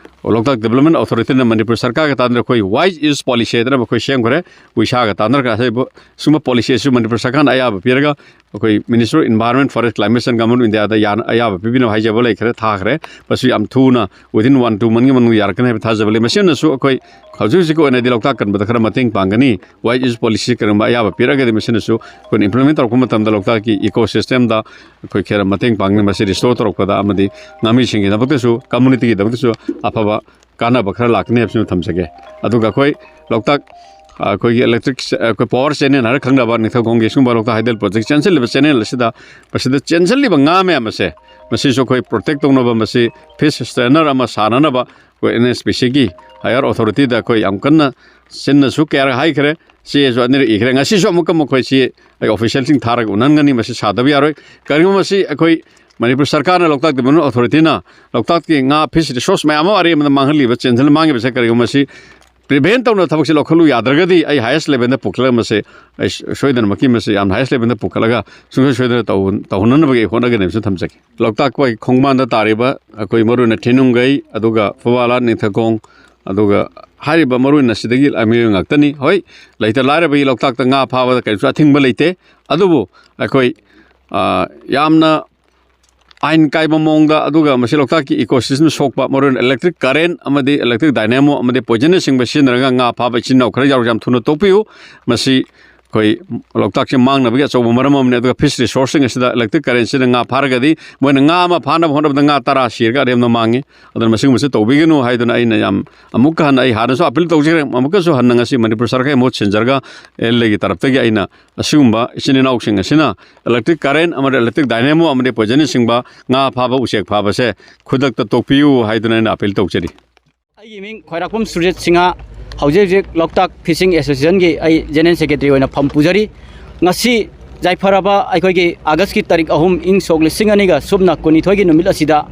ꯂꯣꯛꯇꯥꯛ Development Authorityꯅ ꯃꯅꯤꯄꯨꯔ ꯁꯔꯀꯥꯔꯒ ꯇꯥꯟꯅꯔ ꯑꯩꯈꯣꯏ Wise Use Policy ꯍꯥꯏꯗꯅ ꯑꯩꯈꯣꯏ ꯁꯦꯝꯈ꯭ꯔꯦ꯫ ꯎꯏꯁꯥꯒ ꯇꯥꯟꯅꯔꯒ ꯍꯥꯏꯔꯤꯕ ꯁꯤꯒꯨꯝꯕ policy ꯑꯁꯤꯁꯨ ꯃꯅꯤꯄꯨꯔ ꯁꯔꯀꯥꯔꯅ ꯑꯌꯥꯕ ꯄꯤꯔꯒ ꯑꯩꯈꯣꯏ Ministry of Environment, Forest, Climate Change Government of Indiaꯗ ꯌꯥꯅ-, ꯑꯌꯥꯕ ꯄꯤꯕꯤꯅꯕ ꯍꯥꯏꯖꯕ ꯂꯩꯈ꯭ꯔꯦ, ꯊꯥꯈ꯭ꯔꯦ꯫ ꯃꯁꯤ ꯌꯥꯝ ꯊꯨꯅ, within one two monthꯀꯤ ꯃꯅꯨꯡꯗ ꯌꯥꯔꯛꯀꯅꯤ ꯍꯥꯏꯕ ꯊꯥꯖꯕ ꯂꯩ꯫ ꯃꯁꯤꯅꯁꯨ ꯑꯩꯈꯣꯏ ꯍꯧꯖꯤꯛ ꯍꯧꯖꯤꯛꯀꯤ ꯑꯣꯏꯅꯗꯤ ꯂꯣꯛꯇꯥꯛ ꯀꯟꯕꯗ ꯈꯔ ꯃꯇꯦꯡ ꯄꯥꯡꯒꯅꯤ꯫ Wise Use Policy ꯀꯔꯤꯒꯨꯝꯕ ꯑꯌꯥꯕ ꯄꯤꯔꯒꯗꯤ ꯃꯁꯤꯅꯁꯨ ꯑꯩꯈꯣꯏꯅ implement ꯇꯧꯔꯛꯄ ꯃꯇꯝꯗ ꯂꯣꯛꯇꯥꯛꯀꯤ ecosystemꯗ ꯑꯩꯈꯣꯏ ꯈꯔ ꯃꯇꯦꯡ ꯄꯥꯡꯒꯅꯤ꯫ ꯃꯁꯤ restore ꯇꯧꯔꯛꯄꯗ ꯑꯃꯗꯤ ꯉꯥꯃꯤꯁꯤꯡꯒꯤꯗꯃꯛꯇꯁꯨ, communityꯒꯤꯗꯃꯛꯇꯁꯨ ꯑꯐꯕ ꯀꯥꯟꯅꯕ ꯈꯔ ꯂꯥꯛꯀꯅꯤ ꯍꯥꯏꯕꯁꯤꯃ ꯊꯝꯖꯒꯦ꯫ ꯑꯗꯨꯒ ꯑꯩꯈꯣꯏ ꯂꯣꯛꯇꯥꯛ, ꯑ, ꯑꯩꯈꯣꯏꯒꯤ electric, ꯑ, ꯑꯩꯈꯣꯏ power channel ꯍꯥꯏꯔ ꯈꯪꯅꯕ ꯅꯤꯡꯊꯧꯈꯣꯡꯒꯤ ꯁꯤꯒꯨꯝꯕ ꯂꯣꯛꯇꯥꯛ ꯍꯥꯏꯗꯜ ꯄ꯭ꯔꯣꯖꯦꯛ ꯆꯦꯟꯁꯤꯜꯂꯤꯕ channel ꯑꯁꯤꯗ, ꯃꯁꯤꯗ ꯆꯦꯟꯁꯤꯜꯂꯤꯕ ꯉꯥ ꯃꯌꯥꯝ ꯑꯁꯦ, ꯃꯁꯤꯁꯨ ꯑꯩꯈꯣꯏ protect ꯇꯧꯅꯕ, ꯃꯁꯤ fish strainer ꯑꯃ ꯁꯥꯅꯅꯕ ꯑꯩꯈꯣꯏ NHPCꯒꯤ higher authorityꯗ ꯑꯩꯈꯣꯏ ꯌꯥꯝ ꯀꯟꯅ ꯆꯤꯟꯅꯁꯨ ꯀꯌꯥꯔꯛ ꯍꯥꯏꯈ꯭ꯔꯦ, ꯆꯦꯁꯨ ꯑꯅꯤꯔꯛ ꯏꯈ꯭ꯔꯦ꯫ ꯉꯁꯤꯁꯨ ꯑꯃꯨꯛꯀ ꯃꯈꯣꯏꯁꯤ ꯑꯩ officialꯁꯤꯡ ꯊꯥꯔꯒ ꯎꯅꯍꯟꯒꯅꯤ꯫ ꯃꯁꯤ ꯁꯥꯗꯕ ꯌꯥꯔꯣꯏ꯫ ꯀꯔꯤꯒꯨꯝꯕ ꯃꯁꯤ ꯑꯩꯈꯣꯏ ꯃꯅꯤꯄꯨꯔ ꯁꯔꯀꯥꯔꯅ, ꯂꯣꯛꯇꯥꯛ Development Authorityꯅ ꯂꯣꯛꯇꯥꯛꯀꯤ ꯉꯥ fish resource ꯃꯌꯥꯝ ꯑꯃ ꯑꯔꯦꯝꯕꯗ ꯃꯥꯡꯍꯜꯂꯤꯕ, ꯆꯦꯟꯁꯤꯜꯂ ꯃꯥꯡꯉꯤꯕꯁꯦ ꯀꯔꯤꯒꯨꯝꯕ ꯃꯁꯤ prevent ꯇꯧꯅꯕ ꯊꯕꯛꯁꯦ ꯂꯧꯈꯠꯂꯨ ꯌꯥꯗ꯭ꯔꯒꯗꯤ ꯑꯩ highest levelꯗ ꯄꯨꯈꯠꯂꯒ ꯃꯁꯦ ꯑꯩ ꯁꯣꯏꯗꯅꯃꯛꯀꯤ ꯃꯁꯦ ꯌꯥꯝꯅ highest levelꯗ ꯄꯨꯈꯠꯂꯒ ꯁꯨꯡꯁꯣꯏ ꯁꯣꯏꯗꯅ ꯇꯧꯍꯟ-, ꯇꯧꯍꯟꯅꯕꯒꯤ ꯑꯩ ꯍꯣꯠꯅꯒꯅꯤ ꯍꯥꯏꯕꯁꯤ ꯊꯝꯖꯒꯦ꯫ ꯂꯣꯛꯇꯥꯛ ꯈꯣꯡꯕꯥꯟꯗ ꯇꯥꯔꯤꯕ ꯑꯩꯈꯣꯏ ꯃꯔꯨꯑꯣꯏꯅ ꯊꯤꯅꯨꯡꯒꯩ, ꯑꯗꯨꯒ ꯐꯨꯕꯥꯂꯥ, ꯅꯤꯡꯊꯧꯈꯣꯡ, ꯑꯗꯨꯒ ꯍꯥꯏꯔꯤꯕ ꯃꯔꯨꯑꯣꯏꯅ ꯁꯤꯗꯒꯤ ꯃꯤꯑꯣꯏ ꯉꯥꯛꯇꯅꯤ꯫ ꯍꯣꯏ, ꯂꯩꯇ ꯂꯥꯏꯔꯕꯒꯤ ꯂꯣꯛꯇꯥꯛꯇ ꯉꯥ ꯐꯥꯕꯗ ꯀꯔꯤꯁꯨ ꯑꯊꯤꯡꯕ ꯂꯩꯇꯦ, ꯑꯗꯨꯕꯨ ꯑꯩꯈꯣꯏ, ꯑ, ꯌꯥꯝꯅ ꯑꯥꯏꯟ ꯀꯥꯏꯕ ꯃꯑꯣꯡꯗ, ꯑꯗꯨꯒ ꯃꯁꯤ ꯂꯣꯛꯇꯥꯛꯀꯤ ecosystem ꯁꯣꯛꯄ, ꯃꯔꯨꯑꯣꯏꯅ electric current ꯑꯃꯗꯤ electric dynamo ꯑꯃꯗꯤ poisonꯅꯆꯤꯡꯕ ꯁꯤꯖꯤꯟꯅꯔꯒ ꯉꯥ ꯐꯥꯕ ꯏꯆꯤꯟ ꯏꯅꯥꯎ ꯈꯔ ꯌꯥꯎꯔꯤ, ꯌꯥꯝ ꯊꯨꯅ ꯇꯣꯛꯄꯤꯌꯨ꯫ ꯃꯁꯤ ꯑꯩꯈꯣꯏ ꯂꯣꯛꯇꯥꯛꯁꯦ ꯃꯥꯡꯅꯕꯒꯤ ꯑꯆꯧꯕ ꯃꯔꯝ ꯑꯃꯅꯤ꯫ ꯑꯗꯨꯒ ꯐꯤꯁ ꯔꯤꯁꯣꯔꯁꯁꯤꯡ ꯑꯁꯤꯗ ꯏꯂꯦꯛꯇ꯭ꯔꯤꯛ ꯀꯔꯦꯟꯁꯤꯅ ꯉꯥ ꯐꯥꯔꯒꯗꯤ ꯃꯣꯏꯅ ꯉꯥ ꯑꯃ ꯐꯥꯅꯕ ꯍꯣꯠꯅꯕꯗ ꯉꯥ ꯇꯔꯥ ꯁꯤꯔꯒ ꯑꯔꯦꯝꯕꯗ ꯃꯥꯡꯉꯤ꯫ ꯑꯗꯨꯅ ꯃꯁꯤꯒꯨꯝꯕꯁꯤ ꯇꯧꯕꯤꯒꯅꯨ ꯍꯥꯏꯗꯨꯅ ꯑꯩꯅ ꯌꯥꯝ ꯑꯃꯨꯛꯀ ꯍꯟꯅ, ꯑꯩ ꯍꯥꯟꯅꯁꯨ ꯑꯄꯤꯜ ꯇꯧꯖꯈ꯭ꯔꯦ, ꯑꯃꯨꯛꯀꯁꯨ ꯍꯟꯅ ꯉꯁꯤ ꯃꯅꯤꯄꯨꯔ ꯁꯔꯀꯥꯔꯒꯤ ꯃꯍꯨꯠ ꯁꯤꯟꯖꯔꯒ ꯑꯦꯜ ꯑꯦꯒꯤ ꯇꯔꯞꯇꯒꯤ ꯑꯩꯅ ꯑꯁꯤꯒꯨꯝꯕ ꯏꯆꯤꯟ ꯏꯅꯥꯎꯁꯤꯡ ꯑꯁꯤꯅ ꯏꯂꯦꯛꯇ꯭ꯔꯤꯛ ꯀꯔꯦꯟ ꯑꯃꯗꯤ ꯏꯂꯦꯛꯇ꯭ꯔꯤꯛ ꯗꯥꯏꯅꯦꯃꯣ ꯑꯃꯗꯤ ꯄꯣꯏꯖꯟꯅ ꯆꯤꯡꯕ ꯉꯥ ꯐꯥꯕ, ꯎꯆꯦꯛ ꯐꯥꯕꯁꯦ ꯈꯨꯗꯛꯇ ꯇꯣꯛꯄꯤꯌꯨ ꯍꯥꯏꯗꯨꯅ ꯑꯩꯅ ꯑꯄꯤꯜ ꯇꯧꯖꯔꯤ꯫ ꯑꯩꯒꯤ ꯃꯤꯡ ꯈ꯭ꯋꯥꯏꯔꯥꯛꯄꯝ ꯁꯨꯔꯖꯤꯠ ꯁꯤꯡꯍ, ꯍꯧꯖꯤꯛ ꯍꯧꯖꯤꯛ ꯂꯣꯛꯇꯥꯛ ꯐꯤꯁꯤꯡ ꯑꯦꯁꯣꯁꯤꯌꯦꯁꯟꯒꯤ ꯑꯩ ꯖꯦꯅꯦꯔꯦꯜ ꯁꯦꯀ꯭ꯔꯦꯇꯔꯤ ꯑꯣꯏꯅ ꯐꯝ ꯄꯨꯖꯔꯤ꯫ ꯉꯁꯤ ꯌꯥꯏꯐꯔꯕ ꯑꯩꯈꯣꯏꯒꯤ ꯑꯥꯒꯁꯀꯤ ꯇꯥꯔꯤꯛ ꯑꯍꯨꯝ, ꯏꯪ ꯁꯣꯛ ꯂꯤꯁꯤꯡ ꯑꯅꯤꯒ ꯁꯨꯞꯅ ꯀꯨꯟꯅꯤꯊꯣꯏꯒꯤ ꯅꯨꯃꯤꯠ ꯑꯁꯤꯗ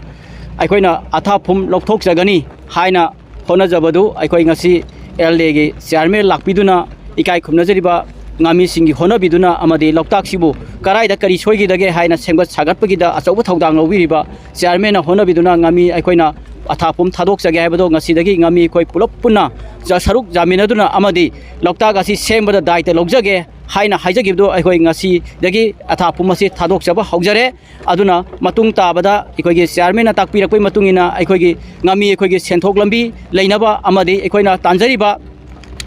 ꯑꯩꯈꯣꯏꯅ ꯑꯊꯥꯐꯨꯝ ꯂꯧꯊꯣꯛꯆꯒꯅꯤ ꯍꯥꯏꯅ ꯍꯣꯠꯅꯖꯕꯗꯨ ꯑꯩꯈꯣꯏ ꯉꯁꯤ ꯑꯦꯜ ꯑꯦꯒꯤ ꯆꯤꯌꯥꯔꯃꯦꯟ ꯂꯥꯛꯄꯤꯗꯨꯅ ꯏꯀꯥꯏ ꯈꯨꯝꯅꯖꯔꯤꯕ ꯉꯥꯃꯤꯁꯤꯡꯒꯤ ꯍꯣꯠꯅꯕꯤꯗꯨꯅ ꯑꯃꯗꯤ ꯂꯣꯛꯇꯥꯛꯁꯤꯕꯨ ꯀꯗꯥꯏꯗ ꯀꯔꯤ ꯁꯣꯏꯈꯤꯗꯒꯦ ꯍꯥꯏꯅ ꯁꯦꯝꯒꯠ ꯁꯥꯒꯠꯄꯒꯤꯗ ꯑꯆꯧꯕ ꯊꯧꯗꯥꯡ ꯂꯧꯕꯤꯔꯤꯕ ꯆꯤꯌꯥꯔꯃꯦꯟꯅ ꯍꯣꯠꯅꯕꯤꯗꯨꯅ ꯉꯥꯃꯤ ꯑꯩꯈꯣꯏꯅ ꯑꯊꯥꯐꯨꯝ ꯊꯥꯗꯣꯛꯆꯒꯦ ꯍꯥꯏꯕꯗꯣ ꯉꯁꯤꯗꯒꯤ ꯉꯥꯃꯤ ꯑꯩꯈꯣꯏ ꯄꯨꯂꯞ ꯄꯨꯟꯅ ꯆ-, ꯁꯔꯨꯛ ꯌꯥꯃꯤꯟꯅꯗꯨꯅ ꯑꯃꯗꯤ ꯂꯣꯛꯇꯥꯛ ꯑꯁꯤ ꯁꯦꯝꯕꯗ ꯗꯥꯏꯇ ꯂꯧꯖꯒꯦ ꯍꯥꯏꯅ ꯍꯥꯏꯖꯈꯤꯕꯗꯨ ꯑꯩꯈꯣꯏ ꯉꯁꯤꯗꯒꯤ ꯑꯊꯥꯐꯨꯝ ꯑꯁꯤ ꯊꯥꯗꯣꯛꯆꯕ ꯍꯧꯖꯔꯦ꯫ ꯑꯗꯨꯅ ꯃꯇꯨꯡ ꯇꯥꯕꯗ ꯑꯩꯈꯣꯏꯒꯤ ꯆꯤꯌꯥꯔꯃꯦꯟꯅ ꯇꯥꯛꯄꯤꯔꯛꯄꯒꯤ ꯃꯇꯨꯡ ꯏꯟꯅ ꯑꯩꯈꯣꯏꯒꯤ ꯉꯥꯃꯤ ꯑꯩꯈꯣꯏꯒꯤ ꯁꯦꯟꯊꯣꯛ ꯂꯝꯕꯤ ꯂꯩꯅꯕ ꯑꯃꯗꯤ ꯑꯩꯈꯣꯏꯅ ꯇꯥꯟꯖꯔꯤꯕ,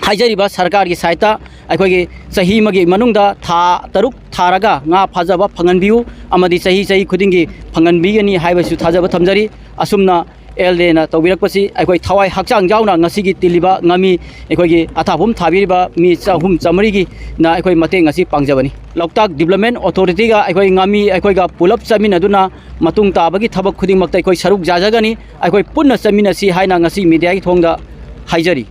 ꯍꯥꯏꯖꯔꯤꯕ ꯁꯔꯀꯥꯔꯒꯤ ꯁꯥꯏꯠꯇ ꯑꯩꯈꯣꯏꯒꯤ ꯆꯍꯤ ꯑꯃꯒꯤ ꯃꯅꯨꯡꯗ ꯊꯥ ꯇꯔꯨꯛ ꯊꯥꯔꯒ ꯉꯥ ꯐꯥꯖꯕ ꯐꯪꯍꯟꯕꯤꯌꯨ ꯑꯃꯗꯤ ꯆꯍꯤ, ꯆꯍꯤ ꯈꯨꯗꯤꯡꯒꯤ ꯐꯪꯍꯟꯕꯤꯒꯅꯤ ꯍꯥꯏꯕꯁꯨ ꯊꯥꯖꯕ ꯊꯝꯖꯔꯤ꯫ ꯑꯁꯨꯝꯅ ꯑꯦꯜ ꯑꯦꯅ ꯇꯧꯕꯤꯔꯛꯄꯁꯤ ꯑꯩꯈꯣꯏ ꯊꯋꯥꯏ ꯍꯛꯆꯥꯡ ꯌꯥꯎꯅ ꯉꯁꯤꯒꯤ ꯇꯤꯜꯂꯤꯕ ꯉꯥꯃꯤ ꯑꯩꯈꯣꯏꯒꯤ ꯑꯊꯥꯐꯨꯝ ꯊꯥꯕꯤꯔꯤꯕ ꯃꯤ ꯆꯍꯨꯝ ꯆꯥꯃꯔꯤꯒꯤꯅ ꯑꯩꯈꯣꯏ ꯃꯇꯦꯡ ꯑꯁꯤ ꯄꯥꯡꯖꯕꯅꯤ꯫ ꯂꯣꯛꯇꯥꯛ ꯗꯤꯕ꯭ꯂꯞꯃꯦꯟ ꯑꯣꯊꯣꯔꯤꯇꯤꯒ ꯑꯩꯈꯣꯏ ꯉꯥꯃꯤ ꯑꯩꯈꯣꯏꯒ ꯄꯨꯂꯞ ꯆꯠꯃꯤꯟꯅꯗꯨꯅ ꯃꯇꯨꯡ ꯇꯥꯕꯒꯤ ꯊꯕꯛ ꯈꯨꯗꯤꯡꯃꯛꯇ ꯑꯩꯈꯣꯏ ꯁꯔꯨꯛ ꯌꯥꯖꯒꯅꯤ꯫ ꯑꯩꯈꯣꯏ ꯄꯨꯟꯅ ꯆꯠꯃꯤꯟꯅꯁꯤ ꯍꯥꯏꯅ ꯉꯁꯤ ꯃꯤꯗꯤꯌꯥꯒꯤ ꯊꯣꯡꯗ ꯍꯥꯏꯖꯔꯤ꯫